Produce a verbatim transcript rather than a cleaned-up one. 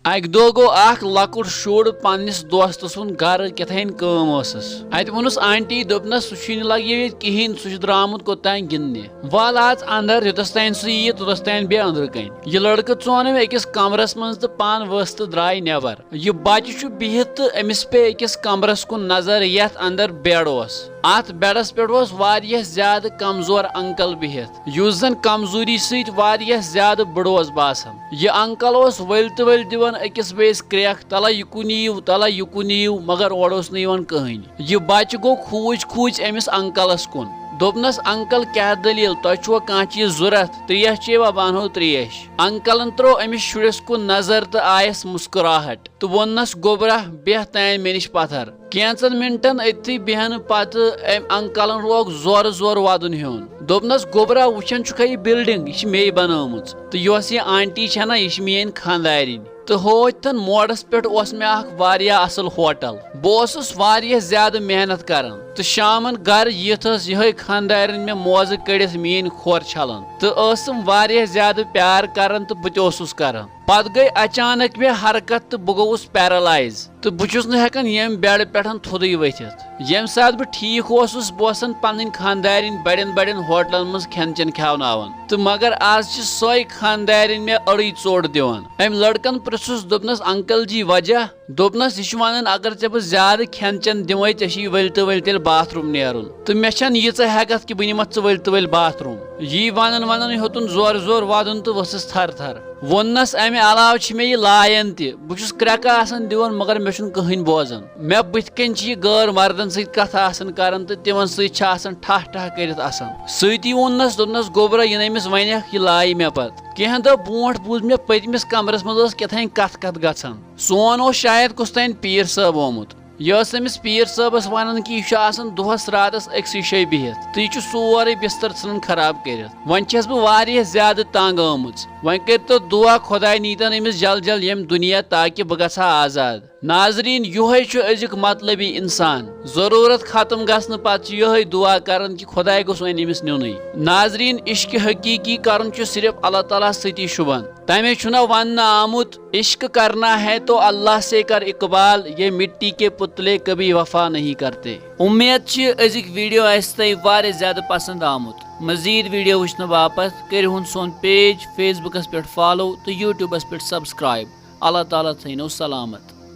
اکہِ دۄہ گوٚو اکھ لۄکُٹ شُر پننِس دوستہٕ سُنٛد گرٕ، کیٛاہ تام کٲم ٲسٕس۔ اتہِ ووٚنُس آنٹی، دوٚپنس، "سُہ چھُے نہٕ لگہِ ییٚتہِ کِہیٖنۍ، سُہ چھُ درٛامُت کوٚت تام گِنٛدنہِ۔ وَل اَژ اندر، یوٚتس تام سُہ یِیہِ، توٚتس تام بیٚہہ أنٛدرٕ کنۍ۔" یہِ لڑکہٕ ژون أمۍ أکِس کمرس منٛز تہٕ پانہٕ ؤژھ تہٕ درٛاے نٮ۪بر۔ یہِ بچہِ چھُ بِہِتھ تہٕ أمِس پیٚیہِ أکِس کمرس کُن نظر، یتھ اندر بیڈ اوس۔ اتھ بیڈس پٮ۪ٹھ اوس واریاہ زیادٕ کمزور انکل بِہِتھ، یُس زن کمزوری سۭتۍ واریاہ زیادٕ بٕڑٕ اوس باسان۔ یہِ انکل اوس ؤلۍ تہٕ ؤلۍ دِوان أکِس بیٚیِس کرٛیکھ، "تلہ یہِ کُن یِیِو، تلہ یہِ کُن یِیِو"، مگر اورٕ اوس نہٕ یِوان کٕہٕنۍ۔ یہِ بچہِ گوٚو کھوٗژۍ کھوٗژۍ أمِس انکلس کُن۔ دوٚپنس، "انکل، کیٛاہ دٔلیٖل؟ تۄہہِ چھُوا کانٛہہ چیٖز ضروٗرت؟ ترٛیش چیٚیوا؟ بہٕ انہو ترٛیش۔" انکلن ترٲو أمِس شُرِس کُن نظر تہٕ آیس مسکراہٹ تہٕ ووٚننس، "گوٚبرا، بیٚہہ تانۍ مےٚ نِش پتھر۔" کینٛژن منٹن أتھی بیہنہٕ پتہٕ أمۍ انکلن لوگ زورٕ زورٕ ودُن ہیوٚن۔ دوٚپنس، "گوٚبرا، وٕچھان چھُکھا یہِ بلڈنگ؟ یہِ چھِ مے بنٲومٕژ۔ تہٕ یۄس یہِ آنٹی چھےٚ نا، یہِ چھِ میٲنۍ خانٛدارِنۍ۔" تہٕ ہوتھن موڑس پٮ۪ٹھ اوس مےٚ اکھ واریاہ اصل ہوٹل۔ بہٕ اوسُس واریاہ زیادٕ محنت کران تہٕ شامن گرٕ یِتھ ٲس یِہے خانٛدارِنۍ مےٚ موزٕ کٔڑِتھ میٲنۍ کھۄر چھلان تہٕ ٲسٕم واریاہ زیادٕ پیار کران تہٕ بہٕ تہِ اوسُس کران۔ پتہٕ گٔے اچانک مےٚ حرکت تہٕ بہٕ گوٚوُس پیرالایز تہٕ بہٕ چھُس نہٕ ہٮ۪کان ییٚمہِ بیڈٕ پٮ۪ٹھ تھوٚدُے ؤتھِتھ۔ ییٚمہِ ساتہٕ بہٕ ٹھیٖک اوسُس، بہٕ اوسَن پنٕنۍ خانٛدارِنۍ بڑٮ۪ن بڑٮ۪ن ہوٹلن منٛز کھٮ۪ن چٮ۪ن کھیاوناوان، تہٕ مگر آز چھِ سۄے خانٛدارِنۍ مےٚ أڑٕے ژوٚٹ دِوان۔ أمۍ لڑکن پرٛژھُس، دوٚپنس، "انکل جی، وجہ؟" دوٚپنس، "یہِ چھُ ونان، اگر ژےٚ بہٕ زیادٕ کھٮ۪ن چٮ۪ن دِمے، ژےٚ چھُے ؤلۍ تہٕ ؤلۍ تیٚلہِ باتھ روٗم نیرُن، تہٕ مےٚ چھَنہٕ ییٖژاہ ہٮ۪کتھ کہِ بہٕ نِمتھ ژٕ ؤلۍ تہٕ ؤلۍ باتھ روٗم۔" یی ونان ونان ہیوٚتُن زورٕ زورٕ ودُن تہٕ ؤژھٕس تھر تھر۔ ووٚننس، "امہِ علاوٕ چھِ مےٚ یہِ لایان تہِ، بہٕ چھُس کرٛٮ۪کہٕ آسان دِوان، مگر مےٚ چھُنہٕ کٕہٕنۍ بوزان۔ مےٚ بٕتھِ کنہِ چھِ یہِ غٲر مردن سۭتۍ کتھٕ آسان کران تہٕ تِمن سۭتۍ چھِ آسان ٹھاہ ٹھاہ کٔرِتھ اسان۔" سۭتی ووٚننس، دوٚپنس، "گوٚبرا، یہِ نٔمِس ونکھ، یہِ لایہِ مےٚ پتہٕ۔" کینٛہہ دۄہ برونٛٹھ بوٗز مےٚ پٔتمِس کمرس منٛز ٲس کیٛاہ تام کتھ کتھ گژھان۔ سون اوس شاید کُس تام پیٖر صٲب آمُت۔ یہِ ٲس أمِس پیٖر صٲبس ونان کہِ یہِ چھُ آسان دۄہس راتس أکسٕے جایہِ بِہِتھ تہٕ یہِ چھُ سورُے بستر ژھٕنان خراب کٔرِتھ۔ وۄنۍ چھَس بہٕ واریاہ زیادٕ تنگ آمٕژ۔ وۄنۍ کٔرۍتو دُعا، خۄداے نیٖتن أمِس جل جل ییٚمہِ دُنیا، تاکہِ بہٕ گژھٕ ہا آزاد۔ ناظریٖن، یِہوٚے چھُ أزیُک مطلبی انسان۔ ضروٗرت ختم گژھنہٕ پتہٕ چھُ یِہوٚے دُعا کران کہِ خۄداے گوٚژھ وۄنۍ أمِس نیُنٕے۔ ناظریٖن، عشق حقیقی کرُن چھُ صرف اللہ تعالیٰ سۭتی شُبان۔ تمے چھُنہ وننہٕ آمُت، "عشق کرنا ہے تو اللہ سے کر اقبال، یہ مٹی کے پتلے کبھی وفا نہیں کرتے۔" امید چھِ أزِکۍ ویڈیو آسہِ تۄہہِ واریاہ زیادٕ پسند آمُت۔ مزید ویڈیو وٕچھنہٕ باپتھ کٔرِو ہُن سون پیج فیس بُکس پٮ۪ٹھ فالو تہٕ یوٗٹیوٗبس پٮ۪ٹھ سبسکرائب۔ اللہ تعالیٰ تھٲینو سلامت۔